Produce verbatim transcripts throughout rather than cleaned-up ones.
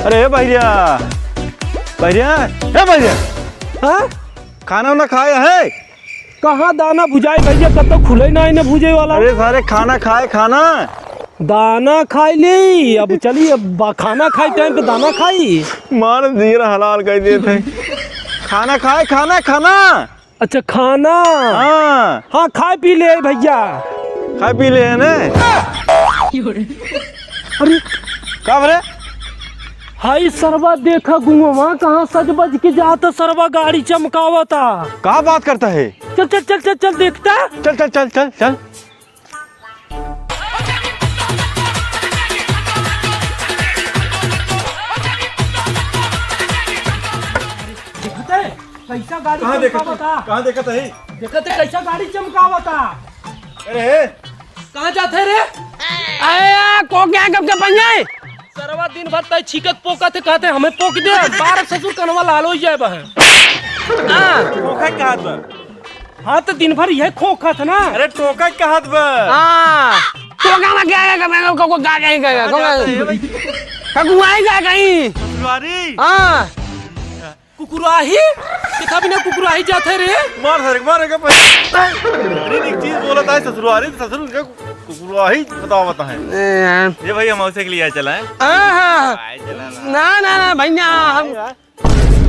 अरे भैया, भैया, ए भैया, हाँ? खाना वाना खाए है? कहाँ दाना भुजाई भैया, कब तो खुले ना इन्हें भुजे वाला। अरे सारे खाना खाए, खाना। दाना खाई ले, अब चली, अब बा-, खाना खाई टाइम पे दाना खाई। मार जीरा हलाल कर देते हैं। खाना खाए, खाना, खाना। अच्छा, खाना। हाँ। हाँ, खाए पी ले भैया। खाए पी ले है ने? अरे। का बरे? हाय सरवा, देखा गुआवा कहाँ सज बज के जाता, सरवा गाड़ी चमकावता। का बात करता है? चल, चल, चल, चल, चल, देखता। चल, चल, चल, चल, चल। देखत है, कैसा गाड़ी कहाँ देखत है? चमकावता। कहाँ देखत है? देखत है, कैसा गाड़ी चमकावता। अरे। कहाँ जात है रे? अरे यार, को क्या गप के पंगे? सरवा दिन भर तय छीकत पोकत है, कहते हमें पोक दे, बार ससुर कनवा लाल हो जाए बा। हाँ। पोका कहाँ बा? हाँ, तो दिन भर यह खोखत ना। अरे, टोका कहत बा। हाँ। टोका में क्या है? मैं को, को क्या कहीं गया? कहाँ जाता है भाई? कगुआई गया कहीं। ससुरारी। हाँ। कुकुराही? किथा बिना कुकुराही जात है रे? मार सारे, मार के पैसा। अरे, एक चीज बोलत है, ससुरारी, ससुर के कुकुराही बतावत है। ए, हाँ। ये भाई, हम उसे के लिए चला है। हाँ, हाँ। आए चला ना। ना, ना, ना, भैया, हम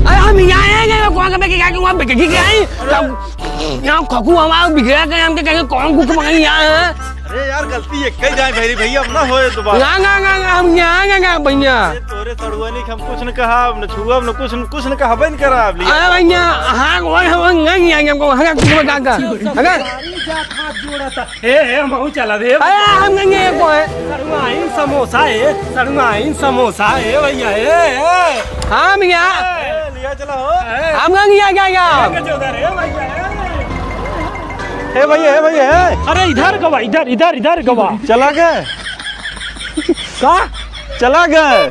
अरे हम यहाँ आए गए, कौन कबे के क्या, वहाँ बिक गई क्या है? तब यहाँ खकू हमारा बिगड़ा गया, हमके कहेंगे कौन कुक मंगाई यहाँ है? अरे यार, गलती एक ही जाए भैरी भैया, अब ना होए दोबारा। ना, ना, ना, ना, हम यहाँ आए गए भैया। अरे तोरे सड़ुआनी के हम कुछ न कहा, न छुआ, न कुछ, न कुछ न कहबे न करा, अब लिया। अरे भैया, हाँ, वो हम नहीं आएंगे, हमको हाँ, कुछ बता का, है ना? ए, ए, हम चला दे। अरे, हम नहीं है, को है। सड़ुआइन समोसा है, सड़ुआइन समोसा है भैया, ए, ए। हाँ भैया। ए, लिया चला हो। ए। हम नहीं है, क्या, क्या? ए, चौधर, ए भैया, ए। ए भैया, ए भैया, ए। अरे, इधर गवा, इधर, इधर, इधर गवा। चला गए। का? चला गए।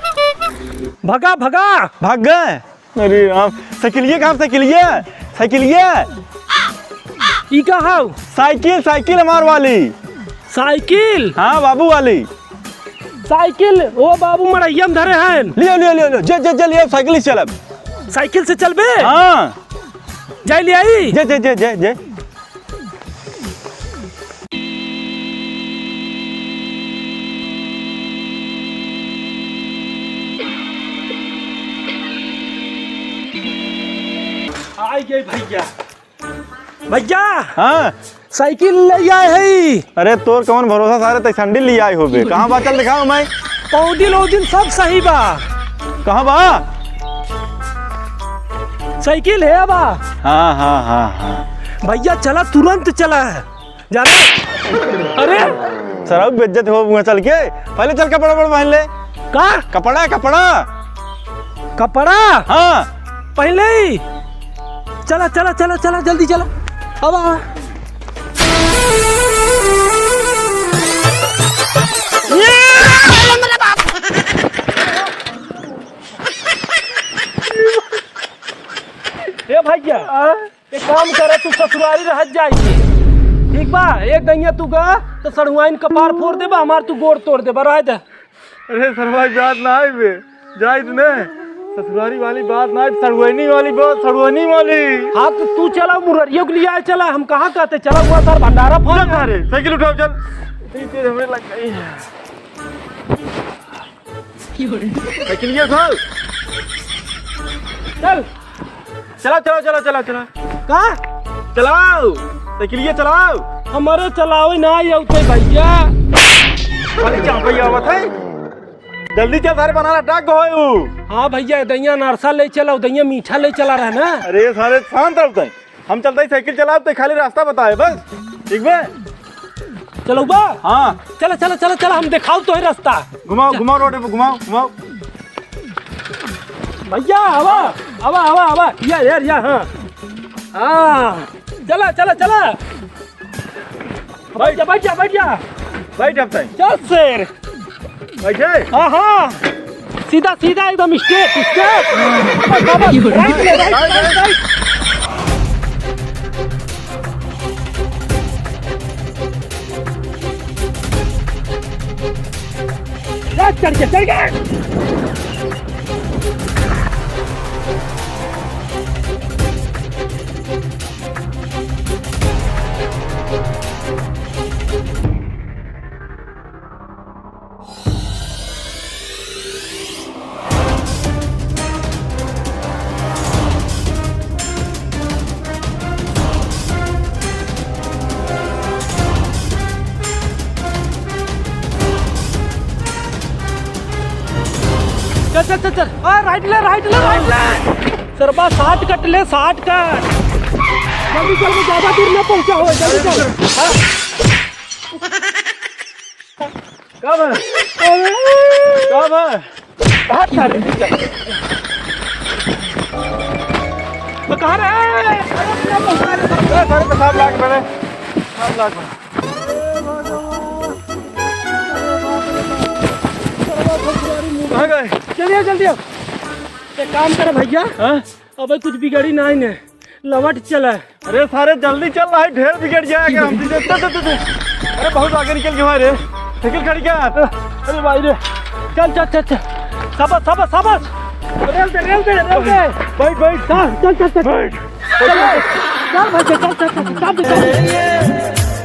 भगा, भगा। भाग गए। अरे राम, साइकिलिया कहाँ, साइकिलिया? साइकिलिया? ई का हौ? साइकिल, साइकिल हमार वाली। साइकिल? हाँ, बाबू वाली। साइकिल, ओ बाबू मड़ैया में धरे हैं। लियो, लियो, लियो, लियो। जे, जे, जे, लियो, साइकिल से चलब। साइकिल से चलबे? हाँ। जाई ले आई? जे, जे, जे, जे, जे। आई गई भैया। भैया। हाँ। साइकिल ले आए है। अरे तोर कौन भरोसा सारे, तै सैंडल ले आए होबे। कहाँ बा, चल दिखाओ मैं। पौदिल औदिल सब सही बा। कहाँ बा? साइकिल है बा। हाँ, हाँ, हाँ, हाँ। भैया चला, तुरंत चला। जाना। अरे। सरऊ बेइज्जत हो मुँह चल के। पहले चल कपड़ा वपड़ा पहन ले। का? कपड़ा, कपड़ा। कपड़ा? हाँ। पहले ही। चला, चला, चला, चला, जल्दी चला। अब आ। ए भैया, एक काम करे, तू ससुरारी रहत जाई के, ठीक बा? एक दहिया तू गा, तो सड़ुआइन कपार फोड़ देबा, हमार तू गोड़ तोड़ देबा, रह दे। अरे सरवा, बात ना आई बे, जाई तू ने। ससुरारी वाली बात ना आई, सड़ुआइनी वाली बात, सड़ुआइनी वाली। हाँ, तो तू चला, मुररियो के लिए आए चला, हम कहाँ कहते, चला हुआ सर भंडारा फोन। चल सारे, साइकिल उठाओ, चल। इतनी तेज हमें लग गई। साइकिलिया उठाओ। चल। चलाओ, चलाओ, चलाओ, चलाओ, चलाओ। का? चलाओ। साइकिलिया चलाओ। हमारे चलावे ना ही आउते भैया। खाली चापा ही आवत है। जल्दी चल, सारे बनाना डाक गो है उ। हाँ भैया, दहिया नारसा ले चला, दहिया मीठा ले चला रहा ना। अरे सारे शांत रहते हैं। हम चलते ही साइकिल चलाओ, तो खाली रास्ता बताए बस, ठीक बे? चलउबा? हाँ। चला, चला, चला, चला, हम देखाओ तो है रास्ता। घुमाओ, चल। घुमाओ रोड पे, घुमाओ, घुमाओ। भैया, आवा, आवा, आवा, आवा, या, यार, या, हाँ। हाँ, चला, चला, चला। बैठ जा, बैठ जा, बैठ जा। बैठ अब तक। चल शेर। बैठे? हाँ, हाँ। सीधा, सीधा एकदम straight, straight। बस, बस, right ले, right, right, right। ले, चढ़ के, चढ़ के। चल, चल, चल। आ, right ले, right ले, right ले। सरबा, shortcut ले, shortcut। जल्दी चल, वो ज्यादा दूर ना पहुंचा हो, जल्दी चल। हाँ। का बा? का बा? हाथ मार। तो कहाँ रे? अरे, सारे तो साफ लाख बने। साफ लाख बने। कहाँ गए? जल्दी आओ, जल्दी आओ। एक काम कर भैया। हाँ? अबे कुछ बिगड़ी नाहीं ने, लवट चला। अरे सारे जल्दी चल, नाहीं ढेर बिगड़ जाएगा हम। चल, चल, चल, चल। अरे बहुत आगे निकल गया रे, साइकिल खड़ी क्या? अरे भाई रे, चल, चल, चल, चल। साबस, साबस, साबस। रेल दे, रेल दे, रेल दे। बैठ, बैठ। चल, चल, चल, चल। बैठ। चल, चल, चल, चल, चल, चल, चल।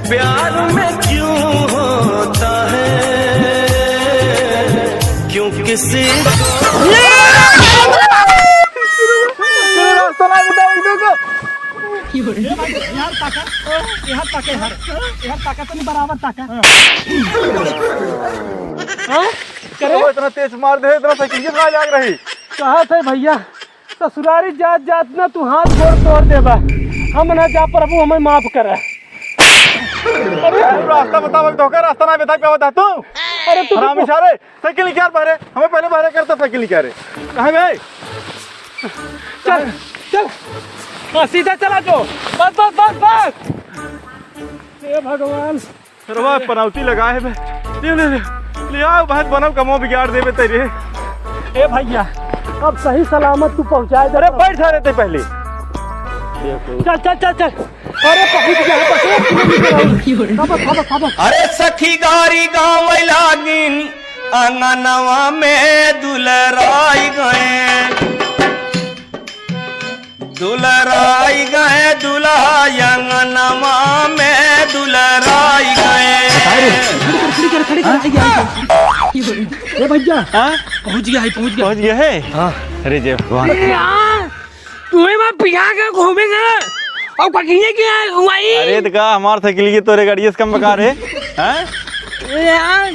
प्यार में क्यों होता है, क्यों किसी को तेरे रास्ता ना बताओ इनको को। यहाँ ताका, यहाँ ताका, यहाँ, यहाँ ताका, तनी बराबर ताका। हाँ? करे? वो इतना तेज मार दे, इतना साइकिल की आवाज आ रही। कहा थे भैया, ससुरारी जात जात ना तू हाथ गोड़ तोड़ देबा। हम ना जा प्रभु, हमें माफ करे। अरे रास्ता बताओ, धोखा रास्ता ना बता पावा था तू। अरे तू हरामी सारे, साइकिल निकाल बाहरे, हमें पहले बाहरे करता साइकिल निकाल रे। कहाँ गए? चल, चल। हाँ, सीधा चला जो। बस, बस, बस, बस। हे भगवान। अरे वाह, पनौती लगाए बे। ले, ले, ले। ले आओ, बहुत बनल कमो बिगाड़ देबे तेरे। ए भैया, अब सही सलामत तू पहुँचाए दे। अरे बैठ सारे ते पहले। चल, चल, चल, चल। अरे पहुँच गया है, बस एक किलोमीटर और। खाबा, खाबा, खाबा। अरे सखी गारी गावै लागिन, आंगनवा में दुलराई गए। दुलराई गए दुल्हा, आंगनवा में दुलराई गए। खड़ी कर, खड़ी कर, खड़ी कर, आई, आई, आई। ए भैया, हाँ? पहुँच गया है, पहुँच गया। पहुँच गया है? हाँ। अरे जय भगवान। ए यार, तुम्हें मैं पिया के घूमेंगे और कखिए के यहाँ हुआई। अरे तो का हमार साइकिल की तोरे गाड़िए से कम बका रे? हैं? ए यार,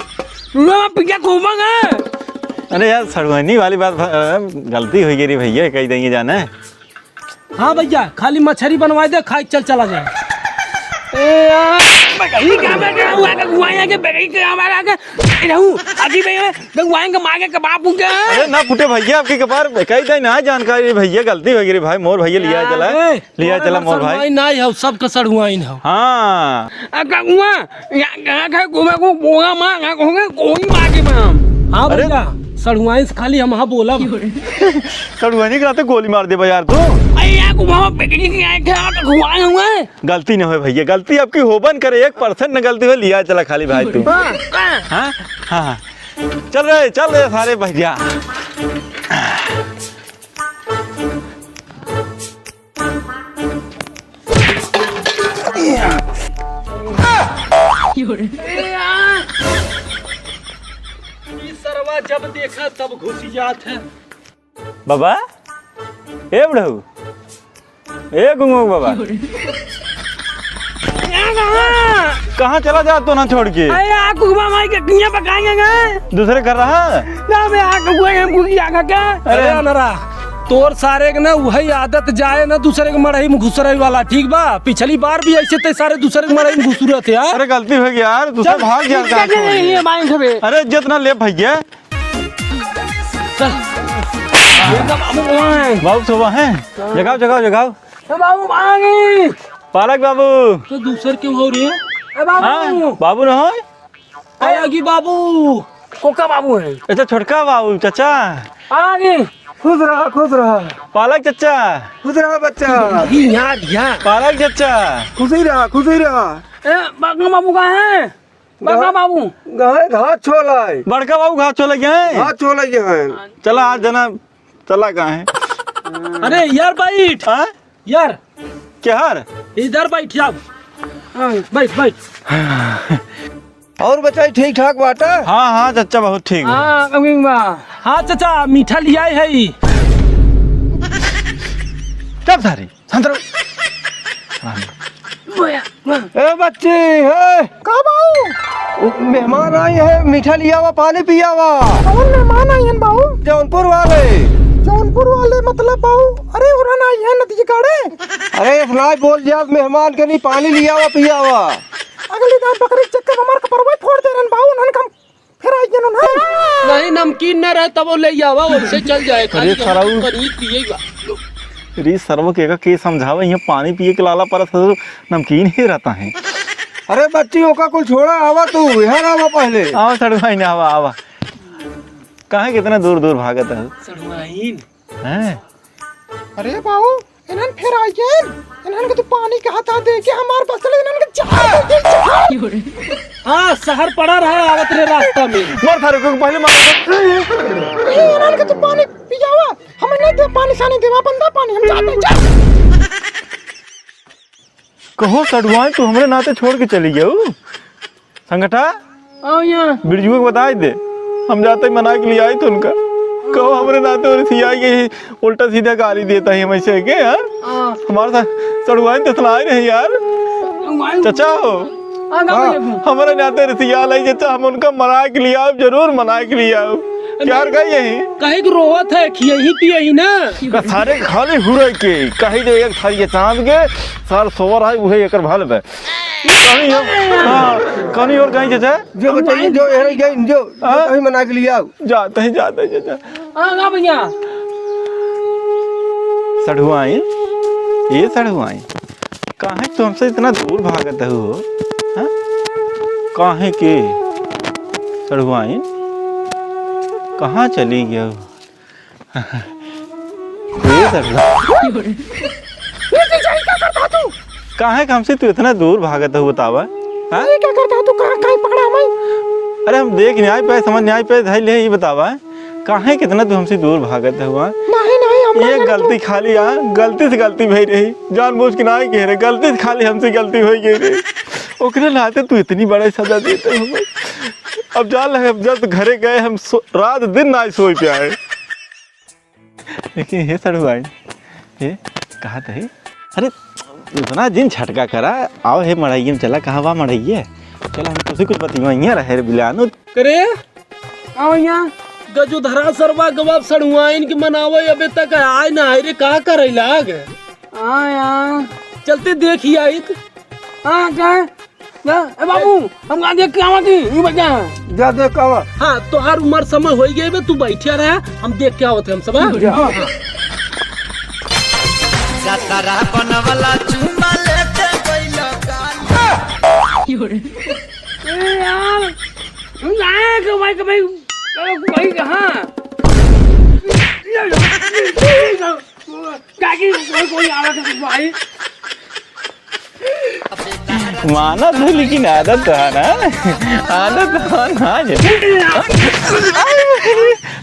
तुम्हें मैं पिया घूमेंगे। अरे यार, सड़ुआइनी वाली बात, अ, गलती होइ गई रे भैया, कहि देंगे जाने। हाँ भैया, खाली मछरी बनवाए दे, खाए चल चला जाए। ए यार, बगही का बैठा हुआ है, घुआया के बगही के हमारा आके रहू, अजी भैया, घुआएंगे मांगे कबाब उनके। अरे ना फूटे भैया, आपके कपार कही दे ना जानकारी भैया, गलती होइ गई रे भाई, मोर भैया लिया चला, ए, लिया तोरा चला मोर भाई। सड़ुआइन ना हो, सबका सड़ुआइन हो। हाँ। आ, का हुआ? या, या, का घूमे को बोला मार, या कहोगे कोई मार के बम। हाँ अरे भैया, सड़ुआइन से खाली हम हाँ बोलब। सड़ुआइनी के नाते गोली मार देबा यार तू। अरे यार, को बाबा पिकनिक के आए थे, आप घुमाए हुए। गलती न होए भैया, गलती आपकी होबन करे, एक percent न गलती होए, लिया चला खाली भाई तू। हाँ, हाँ। हाँ, हाँ, हाँ। चल रे, चल रे सारे भैया। ई सरवा जब देखा तब घुसी जात है। बाबा, ए बुढ़ऊ, ए गुंगू बाबा। यहाँ कहाँ? कहाँ चला जात हो ना छोड़ के? अरे, आ कुकबा माई के किया पकाएंगे गा? दूसरे घर रहा? ना, मैं आ कुकबा हम कुकी आगा क्या? अरे अनरा, तोर सारे के ना वही आदत जाए ना दूसरे के मड़ई में घुसरे वाला, ठीक बा? पिछली बार भी ऐसे ते सारे दूसरे के मड़ई में घुसुरत है यार। अरे गलती हो गई यार, दूसरे चल, भाग गया इज्जत नहीं है माई सभे। अरे इज्जत ना ले भैया। चल। बाबू सोबा है? जगाओ, जगाओ, जगाओ। ए बाबू, आ गई। पालक बाबू। तो दूसर क्यों हो रे? ए बाबू। हाँ, बाबू न हो? ए, आगी बाबू। कोका बाबू है। अच्छा, छोटका बाबू, चाचा। आ गई। खुश रहा, खुश रहा। पालक चाचा। खुश रहा बच्चा। ई याद, याद। पालक चाचा। खुशी रहा, खुशी रहा। ए, बड़का बाबू कहाँ है? बड़का बाबू। गाय घास छोला है। बड़का बाबू घास छोला गया है? घास छोला गया है। चला आज जना, चला कहाँ है? अरे यार बैठ। हाँ? यार। क्या हार? इधर बैठ जाओ। हाँ, बैठ, बैठ। और बच्चा ठीक ठाक बाटा? हाँ, हाँ, चच्चा बहुत ठीक बा। हाँ, अमीन बा। हाँ, चच्चा, मीठा लियाए है ई। चुप सारे, शांत रहो। ए बच्ची, ए। का बाऊ? मेहमान आई है, मीठा लियावा, पानी पियावा। कौन मेहमान आई हैं बाऊ? जौनपुर वाले। जौनपुर वाले मतलब बाऊ? अरे, उन्हन आई है नदी काढ़े। अरे, इतना ही बोल दिया, मेहमान के नहीं पानी लियावा पियावा। अगली दार बकरी चक्कर हमार कपरवा फोड़ दे रहन बाऊ, उन्हन कम फिर आई है उन्हन। नहीं, नमकीन न रहे तब वो ले आवा, वैसे चल जाए, खाली अरे, सरऊ। पनीर पिएगा। रे सरऊ के का के समझावे, यहाँ पानी पिए के लाला परत है, नमकीन ही रहता है। अरे बच्ची, ओका कुल छोड़ा, आवा तू, यहाँ आवा पहले। आवा सड़ुआइन, आवा, आवा। काहे कितना दूर दूर भागत है? सड़ुआइन। हैं? अरे बाऊ, इन्हन फिर आई गए। इन्हन के तू पानी कहा था दे के हमार बसल, इन्हन के झाड़ दे दे, झाड़। हाँ, शहर पड़ा रहा, आवत रहे रास्ता में। मार थारे को पहले मार। ए, इन्हन के तू पानी पियावा, हम नहीं दे पानी सानी देवा बंदा पानी, हम जाते हैं, जा। कहो सड़ुआइन, तू हमरे नाते छोड़ के चली गयो? संगठा, आओ यहाँ। बिरजुआ के बताई दे, हम जाते ही मना के लिए आई थे उनका। कहो हमरे नाते और सिया के ही उल्टा सीधा गाली देता है हमेशा के, यार। हाँ। हमारे साथ सड़ुआइन तो सुनाई रहे, यार। सड़ुआइन। चचा हो। हाँ, का हाँ, बोले तू? हमारे नाते रिसिया लाई चचा, हम उनका मना के लिए आओ, जरूर मना के लिए आओ। प्यार का यही। कहे कि रोवत है, खियही पियही ना। का सारे खाली हुरे के, कही दे एक थारी के चांद के, सार सोवर है, उहे एकर भल बे। कहीं हो, हाँ, कहीं और कहीं चचा? जो बताइए, जो एरे गए, जो, जो हाँ? कहीं मना के लिए आओ। जाते हैं, जाते हैं, जाते हैं। हाँ, हाँ भैया। सढ़ुआइन, ये सढ़ुआइन, काहे तू हमसे इतना दूर भागत हो, हाँ? काहे के सढ़ुआइन, कहाँ चली गयो? ये सढ़ुआइन। ये जीजा, ये का करता तू? काहे के हमसे तू इतना दूर भागत हो, बतावा? हाँ? ये का करता तू? कहाँ, कहीं पकड़ा हमें? अरे हम देख नहीं आए पाए, समझ नहीं आए पाए, धइल है, ये बतावा, काहे कितना तू हमसे दूर भागत हुआ? नहीं, नहीं, हम ये नहीं गलती जानते। खाली, हाँ, गलती से गलती भई रही, जानबूझ के नहीं कह रहे, गलती से खाली हमसे गलती होइ गई रही, ओकरे नाते तू इतनी बड़ा सजा देते हो। अब जान लगे, अब जब घरे गए, हम सो-, रात दिन ना सोई पाए। लेकिन हे सड़ुआइन, हे, कहा तही? अरे, इतना जिन छटका करा, आओ हे मड़इये में चला, कहाँ बा मड़इये? चला, हम तुझसे कुछ बतियाइये रहे रे बिलानु। करे, आओ यहाँ। गजो धरा सरवा गवाब सड़ुआइन के मनावे, अबे तक आए ना आए रे, का करे लाग? हाँ यार। चलते देखी आइत। हाँ, का? जा, ए बाबू, हम कहाँ देख के आवा थी? यू बच्चा। जा देख के आवा। हाँ, तोहार उम्र समय होइ गए बे, तू बैठिया रहा, हम देख के आवत है हम सब, हाँ? जा। जतरा बनवला चुमा लेते गइलो गाल। ए यार, हम जाए के भाई के भाई, चलो भाई कहाँ? काकी, कोई, कोई आवा था भाई। मानत है, लेकिन आदत तो है ना, आदत तो है ना जे।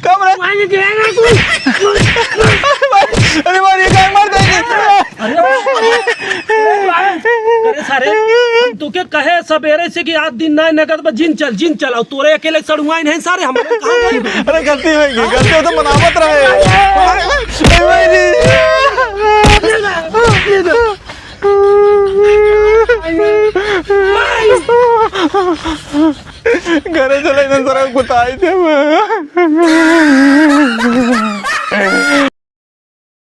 कब रे? मार दिया ना तू। अरे मार, ये काय मार दे। अरे, अरे सारे, हम तुके कहे सबेरे से कि आज दिन ना नगद बा, जिन चल, जिन चल, और तोरे अकेले सड़ुआइन है सारे, हम कहाँ गए? अरे गलती होइ गई, गलती हो तो मनावत रहे। अरे भाई रे। घरे चले इधर सारा कुताई थे।